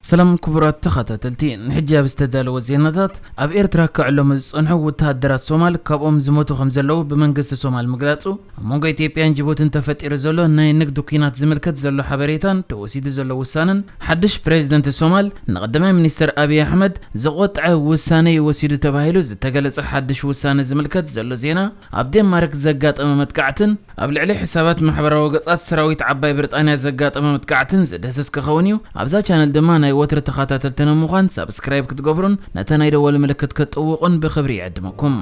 ሰላም ክቡራት ተኸታተልቲ፣ ንሕጂ ኣብ ዝተዳለወ ዜናታት፣ ኣብ ኤርትራ ክዕለሙ ዝጸንሑ ወተሃደራት ሶማል ካብኦም ዝሞቱ ከም ዘለዉ ብመንግስቲ ሶማል ምግላጹ፣ ኣብ መንጎ ኢትዮጵያን ጅቡትን ተፈጢሩ ዘሎ ናይ ንግዲ ኲናት ዝምልከት ዘሎ ሓበሬታን ተወሲዱ ዘሎ ውሳነን፣ ሓድሽ ፕሬዝደንት ሶማል ንቀዳማይ ሚኒስተር ኣብይ ኣሕመድ ዘቖጥዐ ውሳነ እዩ ወሲዱ ተባሂሉ ዝተገለጸ ሓድሽ ውሳነ ዝምልከት ዘሎ ዜና፣ ኣብ ዴንማርክ ዘጋጠመ መጥቃዕትን ኣብ ልዕሊ ሕሳባት ማሕበራዊ ገጻት ሰራዊት ዓባይ ብሪጣንያ ዘጋጠመ መጥቃዕትን ዝድህስስ ክኸውን እዩ። ኣብዛ ቻነል ድማ ናይ ወትሪ ተኸታተልቲ ንምዃን ሳብስክራይብ ክትገብሩን ነታ ናይ ደወል ምልክት ክትጥውቑን ብኽብሪ ይዕድመኩም።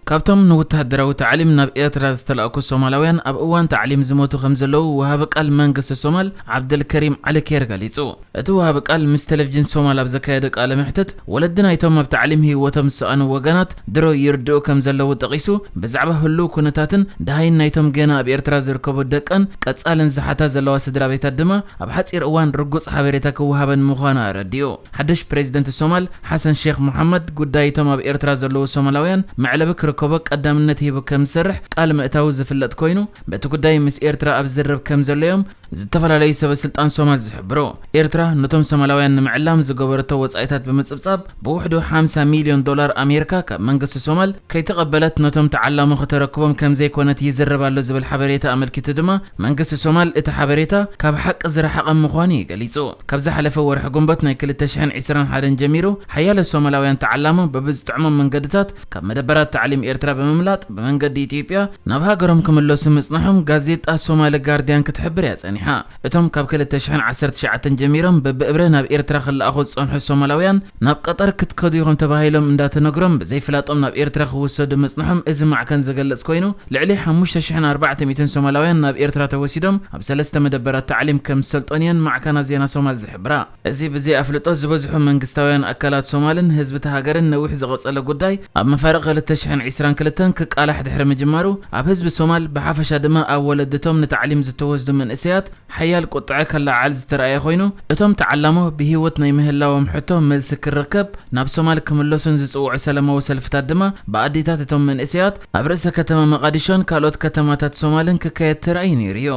ካብቶም ንወተሃደራዊ ታዕሊም ናብ ኤርትራ ዝተላእኩ ሶማላውያን፣ ኣብ እዋን ታዕሊም ዝሞቱ ከም ዘለዉ ወሃቢ ቃል መንግስቲ ሶማል ዓብደልከሪም ዓሊኬር ገሊጹ። እቲ ወሃቢ ቃል ምስ ቴሌቪዥን ሶማል ኣብ ዘካየደ ቃለ መሕትት፣ ወለዲ ናይቶም ኣብ ታዕሊም ህይወቶም ዝሰኣኑ ወገናት ድሮ ይርድኡ ከም ዘለዉ ጠቒሱ፣ ብዛዕባ ህሉው ኩነታትን ደሃይን ናይቶም ገና ኣብ ኤርትራ ዝርከቡ ደቀን ቀጻልን ዝሓታ ዘለዋ ስድራ ቤታት ድማ ኣብ ሓጺር እዋን ርጉጽ ሓበሬታ ክወሃበን ምዃኑ ኣረዲኡ። ሓድሽ ፕሬዝደንት ሶማል ሓሰን ሼክ መሓመድ፣ ጉዳይቶም ኣብ ኤርትራ ዘለዉ ሶማላውያን መዕለቢ ክርከቦ ቀዳምነት ሂቡ ከም ዝሰርሕ ቃል ምእታዉ ዝፍለጥ ኮይኑ፣ በቲ ጉዳይ ምስ ኤርትራ ኣብ ዝርርብ ከም ዘለዮም ዝተፈላለዩ ሰበ ስልጣን ሶማል ዝሕብሩ። ኤርትራ ነቶም ሶማላውያን ንምዕላም ዝገበረቶ ወጻኢታት ብምጽብጻብ፣ ብውሕዱ ሓምሳ ሚልዮን ዶላር ኣሜሪካ ካብ መንግስቲ ሶማል ከይተቐበለት፣ ነቶም ተዓላሞ ከተረክቦም ከም ዘይኮነት ይዝረብ ኣሎ ዝብል ሓበሬታ ኣመልኪቱ ድማ፣ መንግስቲ ሶማል እቲ ሓበሬታ ካብ ሓቂ ዝረሓቐ ምዃኑ እዩ ገሊጹ። ካብ ዝሓለፈ ወርሒ ግንቦት ናይ ክልተ ሽሕን ዕስራን ሓደን ጀሚሩ፣ ሓያለ ሶማላውያን ተዓላሞ በብዝጥዕሞም መንገድታት ካብ መደበራት ታዕሊም ኤርትራ ብምምላጥ ብመንገዲ ኢትዮጵያ ናብ ሃገሮም ክምለሱ ምጽንሖም ጋዜጣ ሶማሊ ጋርዲያን ክትሕብር እያ ጸኒሓ። እቶም ካብ ክልተ ሽሕን ዓሰርተ ትሽዓተን ጀሚሮም በብእብረ ናብ ኤርትራ ክለኣኹ ዝጸንሑ ሶማላውያን፣ ናብ ቀጠር ክትከዱ ኢኹም ተባሂሎም እንዳተነግሮም ብዘይፍላጦም ናብ ኤርትራ ክውሰዱ ምጽንሖም እዚ ማዕከን ዝገልጽ ኮይኑ፣ ልዕሊ ሓሙሽተ ሽሕን ኣርባዕተ ሚእትን ሶማላውያን ናብ ኤርትራ ተወሲዶም ኣብ ሰለስተ መደበራት ታዕሊም ከም ዝሰልጠኑ እየን ማዕከናት ዜና ሶማል ዝሕብራ። እዚ ብዘይ ኣፍልጦ ዝበዝሑ መንግስታውያን ኣካላት ሶማልን ህዝቢ እታ ሃገርን ነዊሕ ዝቐጸለ ጉዳይ፣ ኣብ መፋርቕ ክልተ ሽሕን ዕስራን ክልተን ክቃላሕ ድሕሪ ምጅማሩ፣ ኣብ ህዝቢ ሶማል ብሓፈሻ ድማ ኣብ ወለድቶም ንታዕሊም ዝተወስዱ መንእሰያት ሓያል ቁጥዐ ከለዓዕል ዝተራእየ ኮይኑ፣ እቶም ተዓላሞ ብህይወት ናይ ምህላዎም ሕቶ መልሲ ክረከብ ናብ ሶማል ክምለሱን ዝጽውዑ ሰላማዊ ሰልፍታት ድማ ብኣዴታት እቶም መንእሰያት ኣብ ርእሰ ከተማ መቓዲሾን ካልኦት ከተማታት ሶማልን ክካየድ ተራእዩ ነይሩ እዩ።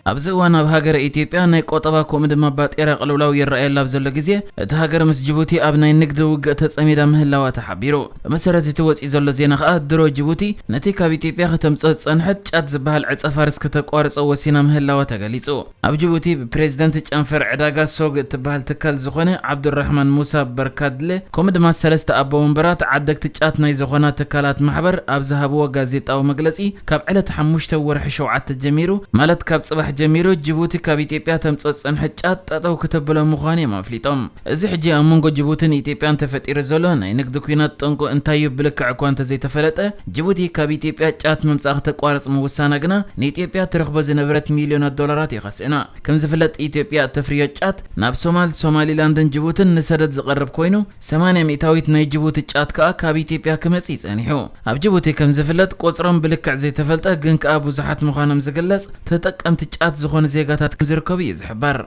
ኣብዚ እዋን ኣብ ሃገረ ኢትዮጵያ ናይ ቆጠባ ከምኡ ድማ ባጤራ ቅልውላው ይረኣየላ ኣብ ዘሎ ግዜ፣ እታ ሃገር ምስ ጅቡቲ ኣብ ናይ ንግዲ ውግእ ተጸሚዳ ምህላዋ ተሓቢሩ። ብመሰረት እቲ ወጺኡ ዘሎ ዜና ከኣ፣ ድሮ ጅቡቲ ነቲ ካብ ኢትዮጵያ ከተምጽኦ ዝጸንሐት ጫት ዝበሃል ዕጸ ፋርስ ከተቋርጾ ወሲና ምህላዋ ተገሊጹ። ኣብ ጅቡቲ ብፕሬዝደንት ጨንፈር ዕዳጋ ሶግ እትበሃል ትካል ዝኾነ ዓብዱራሕማን ሙሳ በርካድለ፣ ከምኡ ድማ ሰለስተ ኣቦ ወንበራት ዓደግቲ ጫት ናይ ዝኾና ትካላት ማሕበር ኣብ ዝሃብዎ ጋዜጣዊ መግለጺ፣ ካብ ዕለት ሓሙሽተ ወርሒ ሸውዓተ ጀሚሩ፣ ማለት ካብ ጽባሕ ጀሚሩ፣ ጅቡቲ ካብ ኢትዮጵያ ተምጽኦ ዝጸንሐት ጫት ጠጠው ክተብሎ ምዃኑ እዮም ኣፍሊጦም። እዚ ሕጂ ኣብ መንጎ ጅቡትን ኢትዮጵያን ተፈጢሩ ዘሎ ናይ ንግዲ ኲናት ጠንቁ እንታይ እዩ ብልክዕ እኳ እንተዘይተፈለጠ፣ ጅቡቲ ካብ ኢትዮጵያ ጫት ምምጻእ ክተቋርጽ ምውሳና ግና ንኢትዮጵያ ትረኽቦ ዝነበረት ሚልዮናት ዶላራት እዩ ከስእና። ከም ዝፍለጥ፣ ኢትዮጵያ እተፍርዮ ጫት ናብ ሶማል፣ ሶማሊላንድን ጅቡትን ንሰደድ ዝቐርብ ኮይኑ፣ ሰማንያ ሚእታዊት ናይ ጅቡቲ ጫት ከኣ ካብ ኢትዮጵያ ክመጽእ እዩ ጸኒሑ። ኣብ ጅቡቲ ከም ዝፍለጥ፣ ቁጽሮም ብልክዕ ዘይተፈልጠ ግን ከኣ ብዙሓት ምዃኖም ዝግለጽ ተጠቀምቲ ጫት ዝኾኑ ዜጋታት ከም ዝርከቡ እዩ ዝሕበር።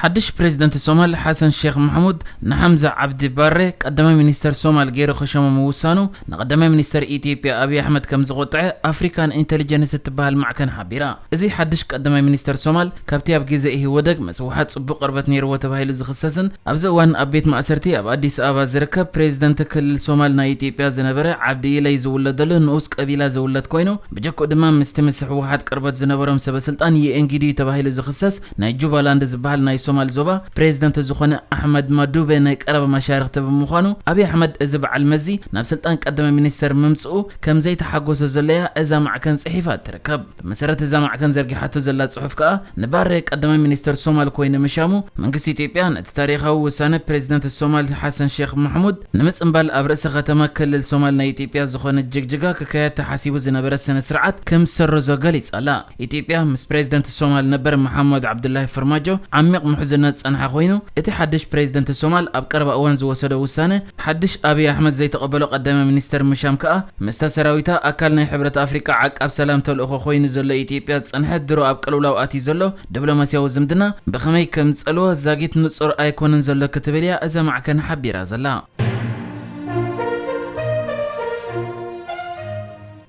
ሓድሽ ፕሬዝደንት ሶማል ሓሰን ሼክ ማሕሙድ ንሓምዛ ዓብዲ ባሬ ቀዳማይ ሚኒስተር ሶማል ገይሩ ክሸሞ ምውሳኑ ንቀዳማይ ሚኒስተር ኢትዮጵያ ኣብይ ኣሕመድ ከም ዝቆጥዐ ኣፍሪካን ኢንተሊጀንስ እትበሃል ማዕከን ሓቢራ። እዚ ሓድሽ ቀዳማይ ሚኒስተር ሶማል ካብቲ ኣብ ግዜ ኢህወደግ ምስ ህወሓት ጽቡቕ ቅርበት ነይርዎ ተባሂሉ ዝኽሰስን ኣብዚ እዋን ኣብ ቤት ማእሰርቲ ኣብ ኣዲስ ኣበባ ዝርከብ ፕሬዝደንት ክልል ሶማል ናይ ኢትዮጵያ ዝነበረ ዓብዲ ኢለይ ዝውለደሉ ንኡስ ቀቢላ ዝውለድ ኮይኑ ብጀክኡ ድማ ምስቲ ምስ ህወሓት ቅርበት ዝነበሮም ሰበ ስልጣን ዩኤንጊዲ ተባሂሉ ዝኽሰስ ናይ ጁባላንድ ዝበሃል ናይ ሶማል ዞባ ፕሬዝደንት ዝኾነ ኣሕመድ ማዱቤ ናይ ቀረባ መሻርኽቲ ብምዃኑ ኣብይ ኣሕመድ እዚ በዓል መዚ ናብ ስልጣን ቀዳማይ ሚኒስተር ምምፅኡ ከም ዘይተሓጎሰ ዘሎ እያ እዛ ማዕከን ፅሒፋ ትርከብ። ብመሰረት እዛ ማዕከን ዘርጊሓቶ ዘላ ፅሑፍ ከኣ ንባሬ ቀዳማይ ሚኒስተር ሶማል ኮይኑ ምሻሙ መንግስቲ ኢትዮጵያ ነቲ ታሪኻዊ ውሳነ ፕሬዝደንት ሶማል ሓሰን ሼክ ማሕሙድ ንምጽንባል ኣብ ርእሰ ከተማ ክልል ሶማል ናይ ኢትዮጵያ ዝኾነት ጅግጅጋ ክካየድ ተሓሲቡ ዝነበረ ስነ ስርዓት ከም ዝሰረዞ ገሊጻ ኣላ። ኢትዮጵያ ምስ ፕሬዝደንት ሶማል ነበር መሓመድ ዓብዱላሂ ፈርማጆ ዓሚቕ ምሕዝነት ዝጸንሓ ኮይኑ፣ እቲ ሓድሽ ፕሬዝደንት ሶማል ኣብ ቀረባ እዋን ዝወሰዶ ውሳነ ሓድሽ ኣብይ ኣሕመድ ዘይተቐበሎ ቀዳማይ ሚኒስተር ምሻም ከኣ ምስታ ሰራዊታ ኣካል ናይ ሕብረት ኣፍሪቃ ዓቃብ ሰላም ተልእኾ ኮይኑ ዘሎ ኢትዮጵያ ዝጸንሐ ድሮ ኣብ ቅልውላው ኣትዩ ዘሎ ዲፕሎማስያዊ ዝምድና ብኸመይ ከም ዝጸልዎ ዛጊት ንጹር ኣይኮነን ዘሎ ክትብል እያ እዛ ማዕከን ሓቢራ ዘላ።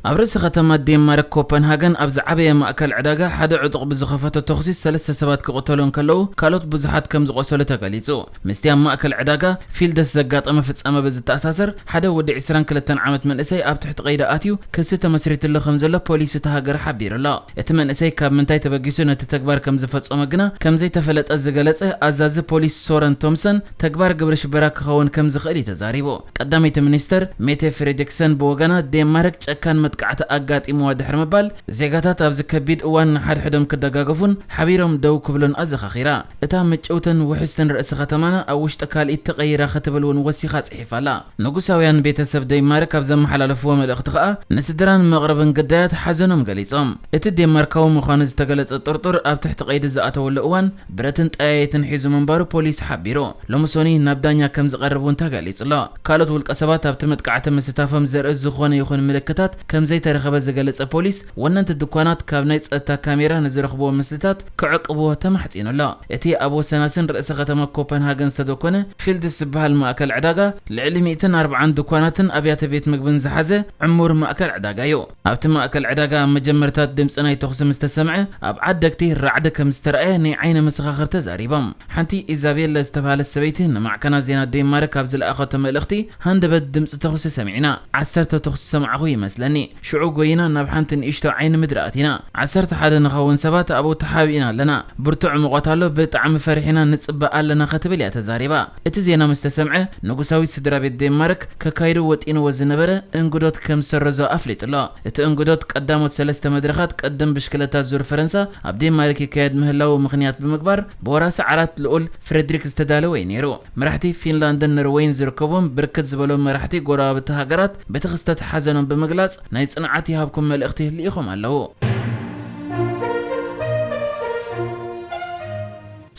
ኣብ ርእሲ ከተማ ዴንማርክ ኮፐንሃገን ኣብ ዝዓበየ ማእከል ዕዳጋ ሓደ ዕጡቕ ብዝኸፈቶ ተኹሲ ሰለስተ ሰባት ክቕተሉ እንከለዉ ካልኦት ብዙሓት ከም ዝቖሰሉ ተገሊጹ። ምስቲ ኣብ ማእከል ዕዳጋ ፊልደስ ዘጋጠመ ፍጻመ ብዝተኣሳሰር ሓደ ወዲ ዕስራን ክልተን ዓመት መንእሰይ ኣብ ትሕቲ ቀይዲ ኣትዩ ክሲ ተመስሪትሉ ከም ዘሎ ፖሊስ እታ ሃገር ሓቢሩ ኣሎ። እቲ መንእሰይ ካብ ምንታይ ተበጊሱ ነቲ ተግባር ከም ዝፈጸሞ ግና ከም ዘይተፈለጠ ዝገለጸ ኣዛዚ ፖሊስ ሶረን ቶምሰን ተግባር ግብረ ሽበራ ክኸውን ከም ዝኽእል እዩ ተዛሪቡ። ቀዳመይቲ ሚኒስተር ሜቴ ፍሬድሪክሰን ብወገና ዴንማርክ ጨካን መጥቃዕቲ ኣጋጢምዋ ድሕሪ ምባል ዜጋታት ኣብዚ ከቢድ እዋን ንሓድሕዶም ክደጋገፉን ሓቢሮም ደው ክብሉን ኣዘኻኺራ። እታ ምጭውትን ውሕስትን ርእሲ ከተማና ኣብ ውሽጢ ካልኢት ተቐይራ ክትብል እውን ወሲኻ ጽሒፋ ኣላ። ንጉሳውያን ቤተሰብ ዴንማርክ ኣብ ዘመሓላለፍዎ መልእኽቲ ከኣ ንስድራን መቕርብን ግዳያት ሓዘኖም ገሊጾም። እቲ ዴንማርካዊ ምዃኑ ዝተገለጸ ጥርጡር ኣብ ትሕቲ ቀይዲ ዝኣተወሉ እዋን ብረትን ጠያይትን ሒዙ ምንባሩ ፖሊስ ሓቢሩ። ሎሚ ሶኒ ናብ ዳኛ ከም ዝቐርብ እውን ተገሊጹ ኣሎ። ካልኦት ውልቀ ሰባት ኣብቲ መጥቃዕቲ ምስታፎም ዘርኢ ዝኾነ ይኹን ምልክታት ከም ዘይተረኸበ ዝገለጸ ፖሊስ፣ ወነንቲ ድኳናት ካብ ናይ ጸጥታ ካሜራ ንዝረኽብዎ ምስልታት ክዕቅብዎ ተማሕጺኑ ኣሎ። እቲ ኣብ ወሰናስን ርእሰ ከተማ ኮፐንሃገን ዝተደኮነ ፊልድስ ዝበሃል ማእከል ዕዳጋ፣ ልዕሊ ሚእትን ኣርባዓን ድኳናትን ኣብያተ ቤት ምግብን ዝሓዘ ዕሙር ማእከል ዕዳጋ እዩ። ኣብቲ ማእከል ዕዳጋ ኣብ መጀመርታት ድምጺ ናይ ተኹሲ ምስ ተሰምዐ፣ ኣብ ዓደግቲ ራዕዲ ከም ዝተረኣየ ናይ ዓይኒ መሰኻኽር ተዛሪቦም። ሓንቲ ኢዛቤለ ዝተባህለት ሰበይቲ ንማዕከናት ዜና ዴንማርክ ኣብ ዝለኣኸቶ መልእኽቲ፣ ሃንደበት ድምጺ ተኹሲ ሰሚዕና፣ ዓሰርተ ተኹሲ ሰማዕኹ ይመስለኒ። ሽዑ ጎይና ናብ ሓንቲ ንእሽቶ ዓይኒ ምድሪ ኣቲና። ዓሰርተ ሓደ ንኸውን ሰባት ኣብኡ ተሓቢእና ኣለና። ብርቱዕ ሙቐት ኣሎ፣ ብጣዕሚ ፈሪሕና ንጽበ ኣለና ክትብል እያ ተዛሪባ። እቲ ዜና ምስ ተሰምዐ፣ ንጉሳዊት ስድራ ቤት ዴንማርክ ከካይዶ ወጢንዎ ዝነበረ እንግዶት ከም ዝሰረዞ ኣፍሊጡ ኣሎ። እቲ እንግዶት ቀዳሞት ሰለስተ መድረኻት ቅድም ብሽክለታ ዙር ፈረንሳ ኣብ ዴንማርክ ይካየድ ምህላዉ ምኽንያት ብምግባር ብወራሲ ዓራት ልኡል ፍሬድሪክ ዝተዳለወ እዩ ነይሩ። መራሕቲ ፊንላንድን ኖርወይን ዝርከቦም ብርክት ዝበሉ መራሕቲ ጎረባብቲ ሃገራት በቲ ክስተት ሓዘኖም ብምግላጽ ናይ ጽንዓት ይሃብኩም መልእኽቲ ልኢኾም ኣለዉ።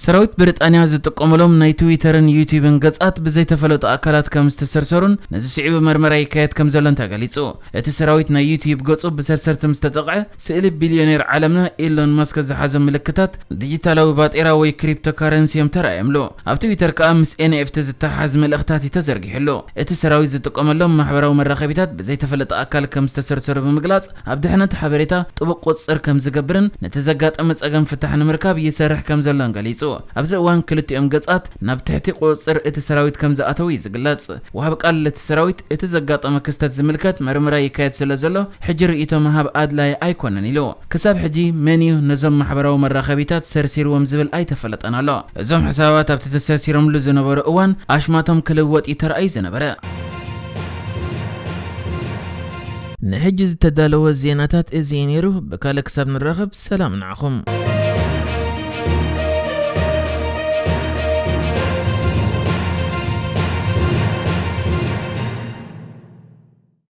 ሰራዊት ብሪጣንያ ዝጥቀሙሎም ናይ ትዊተርን ዩቲዩብን ገጻት ብዘይተፈለጡ ኣካላት ከም ዝተሰርሰሩን ነዚ ስዒቡ መርመራ ይካየድ ከም ዘሎን ተገሊጹ። እቲ ሰራዊት ናይ ዩቲዩብ ገጹ ብሰርሰርቲ ምስ ተጠቕዐ፣ ስእሊ ቢልዮኔር ዓለምና ኢሎን መስክ ዝሓዞ ምልክታት ዲጂታላዊ ባጤራ ወይ ክሪፕቶካረንሲ እዮም ተራእዮምሉ። ኣብ ትዊተር ከኣ ምስ ኤንኤፍቲ ዝተሓሓዝ መልእኽታት እዩ ተዘርጊሑሉ። እቲ ሰራዊት ዝጥቀመሎም ማሕበራዊ መራኸቢታት ብዘይተፈለጠ ኣካል ከም ዝተሰርሰሩ ብምግላጽ፣ ኣብ ድሕነት ሓበሬታ ጥቡቕ ቁጽጽር ከም ዝገብርን ነቲ ዘጋጠመ ጸገም ፍታሕ ንምርካብ ይሰርሕ ከም ዘሎን ገሊጹ። ኣብዚ እዋን ክልቲኦም ገጻት ናብ ትሕቲ ቁጽጽር እቲ ሰራዊት ከም ዝኣተዉ እዩ ዝግለጽ። ወሃቢ ቃል እቲ ሰራዊት እቲ ዘጋጠመ ክስተት ዝምልከት መርመራ ይካየድ ስለ ዘሎ ሕጂ ርእይቶ ምሃብ ኣድላይ ኣይኮነን ኢሉ። ክሳብ ሕጂ መን እዩ ነዞም ማሕበራዊ መራኸቢታት ሰርሲርዎም ዝብል ኣይተፈለጠን ኣሎ። እዞም ሕሳባት ኣብቲ ተሰርሲሮምሉ ዝነበሩ እዋን ኣሽማቶም ክልወጥ እዩ ተራእዩ ዝነበረ። ንሕጂ ዝተዳለወ ዜናታት እዚ እዩ ነይሩ። ብካልእ ክሳብ ንራኸብ ሰላም ንዓኹም።